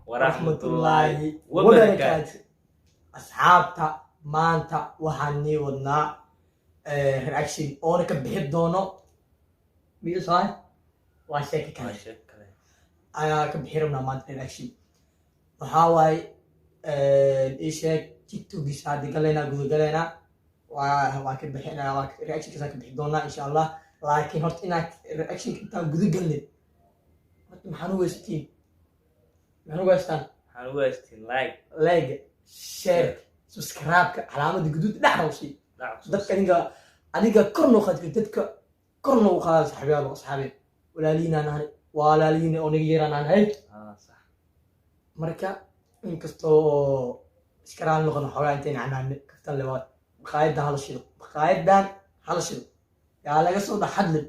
Waraxmatullaahi wabarakaatu. Asxaabta, maanta waxaan nii wadnaa reaction oona ka bixi doono misaay waa sheeki kale ayaa ka bixi rabnaa maanta. Reaction waxaa waaye, ii sheeg, TikTokiisa hadda galaynaa, gudagalaynaa, waa ka bixinaa, waa reactionkiisa ka bixi doonaa insha Allah. Laakiin horta inaan reactionka intaan guda galnin, horta maxaan u weysatiin, maxaan ugu haystaan? Waxaan ugu haystiin like, like, share, subscribe-ka calaamada guduud dhexda u sii dadka. Adiga kor noo qaad, dadka kor noogu qaada. Saxaabiyaal, asxaabe, walaalihiinaan nahay, walaalihiin oo naga yeeraan aan hay. Marka inkastoo oo iska raali noqono xoogaa intayna canaane kaftan le, waa maqaayadan hala shido, maqaayadan hala shido, yaa laga soo dhex hadlin.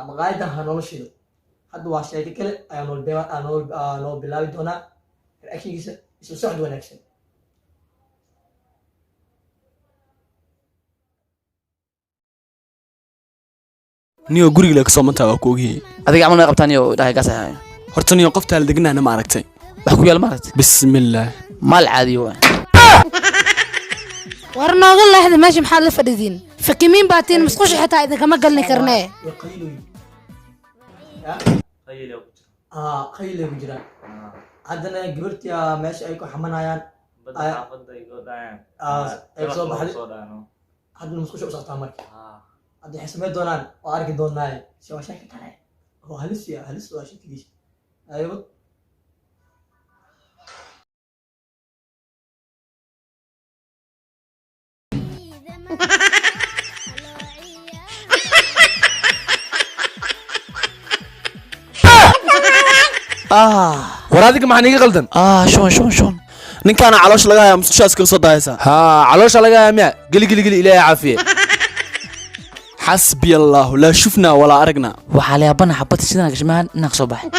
Maqaayadan ha noola shido. Hadda waa sheeko kale ayaa noo bilaabi doonaa reactionkiisa. Isla socod wanaagsan. Niyo guriga la kasoo mantaa waa ku ogyahay. Adiga camal may qabtaan iyo dhahay gaas ahayo. Horta niyo, qoftaa la degnaana ma aragtay? Wax ku yaal ma aragtay? Bismillaah. Maal caadiyo waay. War nooga leexda meesha, maxaad la fadhidiin? Fakimiin baa tiin, musqusha xitaa idinkama galni karnee. Way qayloyin. Qayl ku jira. Qaylay ku jiraan. Haddana gabartii meesha ay ku xamanayaan. Badda xaafadda ay soo dhacayaan. Ay soo baxday. Soo dhacano. Haddana musqusha u socotaa. Marka hadda waxay samayn doonaan waa arki doonaaye. Se waa sheeko kale oo halis ya halis waa sheekadiisa aybo. War adiga, maxaa niiga qaldan? Shuban, shuban, shuban. Ninkaana caloosha laga hayaa, musqushaas kaga soo daayaysaa. Haa, caloosha laga hayaa miya? Geli, geli, geli, Ilaahay caafiye. Xasbiya allaahu, laa shufnaa walaa aragnaa. Waxaa la yaabana xabadda sidaan gashmahan inaan kasoo baxay.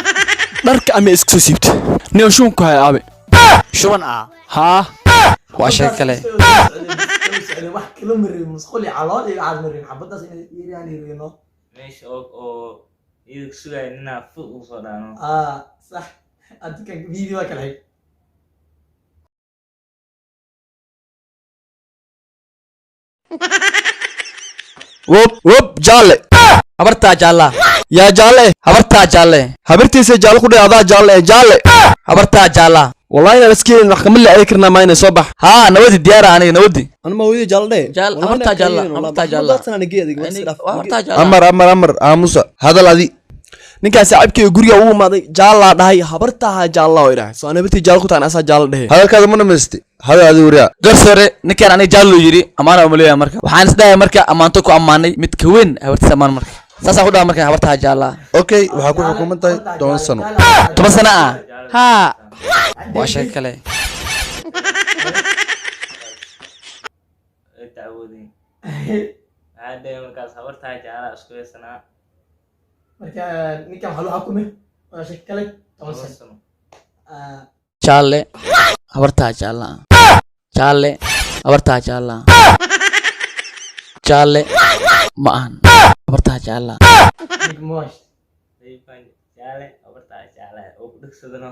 Dharka ama iska soo siibta niyo, shuban ku haya aabe. Shuban ah. Haa. Waa sheeko kale. Wax kala marin, musqul iyo calool iyo waxaad marin, xabadaas inay yiraan yirino. Meesha oo iyada sugaya ninaa fud ugu soo dhacno. Sax, adiga video waa kala xig. Wob wob, jaalle. Habartaa jaalla. Yaa jaalle? Habartaa jaalle. Habartiisa jaalle ku dhe, adaa jaalle eh, jaalle. Habartaa jaalla. Wallahi inaan iska helin, maxkamad la aadi karnaa maa inay soo bax. Haa, nabadi diyaara, aniga nabadi. Anuma hooyada jaalle dhe. Habartaa jaalla, habartaa jaalla. Habartaa jaalla. Amar, amar, amar, aamusa, hadal adi. Ninkaa saaxiibkayga guriga ugu imaaday, jaallaa dhahay, habartaaha jaalla oo idhahay, soo aan habartii jaalle ku tahan, asaa jaalle dhehe. Hadalkaada ma dhamaystay? Hadal adi, wariyaa. Garsoore, ninkaan aniga jaallo yidhi, ammaana uma leeyahay. Marka waxaan isdhahay, marka ammaanto ku ammaanay mid ka weyn habartiisa ammaan. Marka saasaan ku dhaha, marka habartaa jaalla. Okay, waxaa ku xukuman tahay 10 sano. 10 sano ah. Haa. Waa sheeko kale. Ay dacwoodeen, waxaa dhahay markaas habartaa jaalaa isku haysanaa. Marka ninkan waxaa loo xukumay, waa sheeko kale, 10 toban sano. Sano. Jaalle, habartaa jaalla. Jaalle, habartaa jaalla. Jaalle ma ahan, habartaa jaalla. Ninka ma wash. Ayban jaale, habartaa jaala oo ku dhegsadano,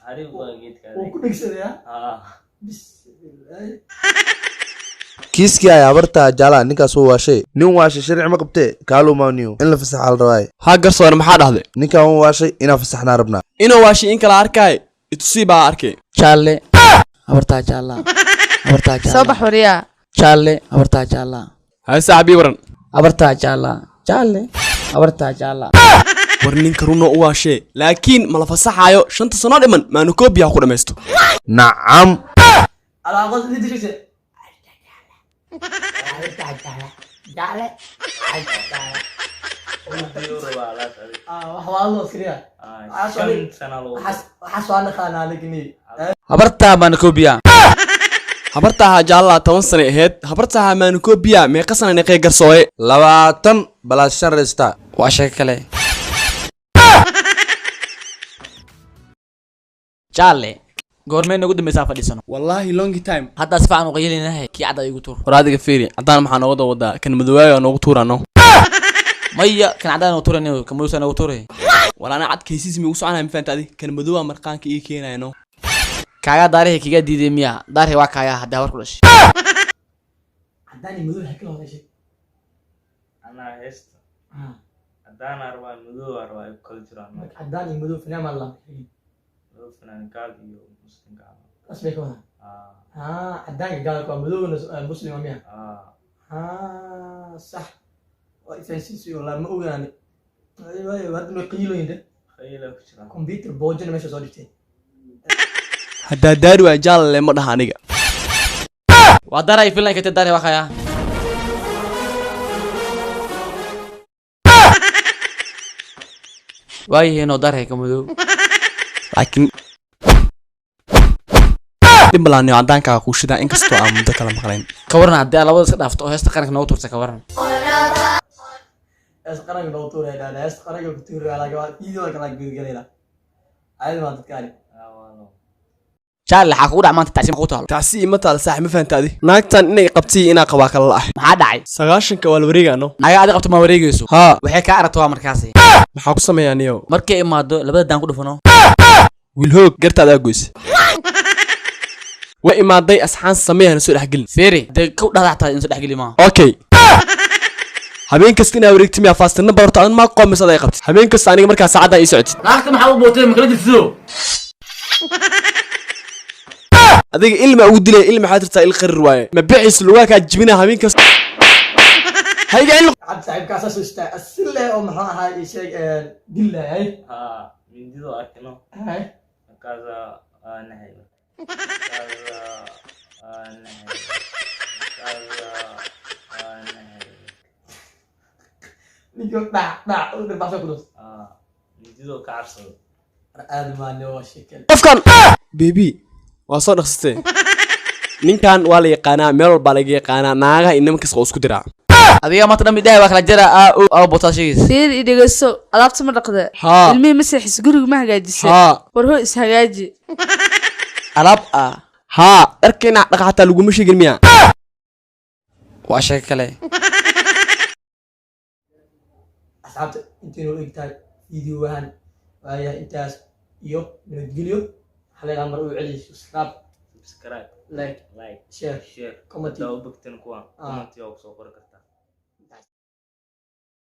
xariif waa geedkaadi. Wuu ku dhegsadaa. Bismillaah. Kiiskii ay habartaa jaalaha, ninkaas wuu waashay. Nin waashay sharci ma qabtee, kaalumaaniyo in la fasaxa la rabaaye. Haa garsoore, maxaa dhahday? Ninkan wuu waashay, inaan fasaxnaa rabnaa. Inuu waashay in kala arkaay, itusii baa arkay. Jaalle, habartaa jaalla, habartaa Soo jaalla. bax wariyaa. Jaalle, habartaa jaalla. Hay saaxiib, ii waran. Habartaa jaalla. Jaalle, habartaa jaalla. War ninka runoo u waashee, laakiin ma la fasaxaayo. 5-ta sano dhiman maanukoobiya ha ku dhammaysto. Nacam. Alaaqada lidishaysa. Jaale, jaale. Uu rabaa alaas adig. Wax waa loo iskriya. 5 sana lagu. Waxaas waa naqaanaa lagini. Habartaa maanukoobiya. Habartaaha jaallaa 10 sanay ahayd, habartaaha maanukoobiya meeqa sana neqee garsooye? 20 balaas 5 reystaa. Waa sheeko kale. Jaalle, goormee noogu dambaysaa fadhiisano? Wallaahi long time. Haddaa si fiican u qaylininahay, kii cadda igu tuur. War adiga fiiri, caddaan maxaa nooga wadaa? Kan madowaaga noogu tuurano. Maya, kan caddaan noogu tuuranayo, kan madowsaa noogu tuuray. War ana cad kaysiis mi ugu soconaya, ma fahanta adi? Kan madowaa marqaanka ii keenayno. Kaagaa daarihi kiga diiday miya? Daarihi waa kaayaa haddii habar ku dhashay. Cadaan iyo madow waxay kala hadashay. Anaa heesta cadaan aa rabaa, madow aa rabaa, ay ku kala jiraan. Marka cadaan iyo madow fanaan maa la Madow fanaan, gaal iyo muslimka camal. Saas bay ka wadaan. Ah. Ah, cadaanka gaalka waa, madowna muslima miya? Ah. Ah, sax, waa ifahansiisay. Walaa ma ogaani. Waayo hadda ma qiiloyin de. Khayla ku jiraan. Computer boojana meesha soo dhigteen. Haddaa daari waay, jaalle ma dhaha aniga. Waa daarahay finland katee, daarihi waa kaayaa. Waayihiinoo daarihi ka madow. Laakiin dhib malaaniyo, cadaankaaga kuu shidaa inkastoo aan muddo kala maqlayn. Ka waran haddii aad labada iska dhaafto oo heesta qaranka noogu turta, ka waran? Hees qaranka loo tuuraya dhaadha, hees qaranka ku tuuraya, laakiin waa video kala gudgalayna caadi maa dadkaani. Ah, waa no. Jaalle, xaa kugu dhac maanta? Tacsiim kugu taalo. Tacsi ima taal saax, ma fahanta adi? Naagtan inay qabtay inaa qabaa kala la-ah. Maxaa dhacay? 90-ka waa la wareegaano. Naga adi qabto ma wareegayso. Haa. Waxay kaa aragto waa markaasi. Maxaa ku sameeyaa niyow? Markay imaado labada daan ku dhufano. Wiil hoog gartaadaa goyse waa imaaday, asxaan sameeyana soo dhexgelin. Fiiri dee, kow dhahda xataa in soo dhexgeli maaha. Okay, habeen kasta inaa wareegti miyaa? Faastina barto adan maa qoomisada ay qabtid habeen kasta, aniga markaa saacaddan ii socotid. Naagta maxaa u bootay? Makala jirtido. Adiga ilma ugu dilaya, ilma waxaa tirtaa il qarir waaye, ma bixis lugaa kaa jibina habeen kasta hayga il. Cad saaxiibkaa saas u istaag asil leh oo maxaa ahaa ii sheeg dil lahay. Haa, mindido arkino. Hay. Markaasaa aa nahay, markaasaa aa nahay, markaasaa aa nahay. Ninkii dhac dhac u dhirbaaxsoo ku dhus. Ah, mindido ka cabsado. Aad maane waa sheekada. Qofkan bebi waa soo dhaqsatee, ninkan waa la yaqaanaa, meel walbaa laga yaqaanaa, naagaha iyo nimankas waa isku diraa. Adiga maanta dhan midhaha waa kala jara aa o aa bootaa sheegaysa. Fiir i dhegeyso, alaabta ma dhaqda? Haa. Ilmihii ma seexis? Guriga ma hagaajisay? Haa. War hoo, is hagaaji. Alaab ah. Haa, dharka inaa dhaqa xataa laguma sheegin miya? Waa sheeko kale. Asxaabta intaynu eg tahay videowahan waayahay, intaas iyo nabadgelyo. Waxaa leedahay mar u celiy subscribe. Subscribe. Like. Like. Share. Share. Comment. Haddaa u bogtan kuwan Ah. comment waa kusoo qori kartaa.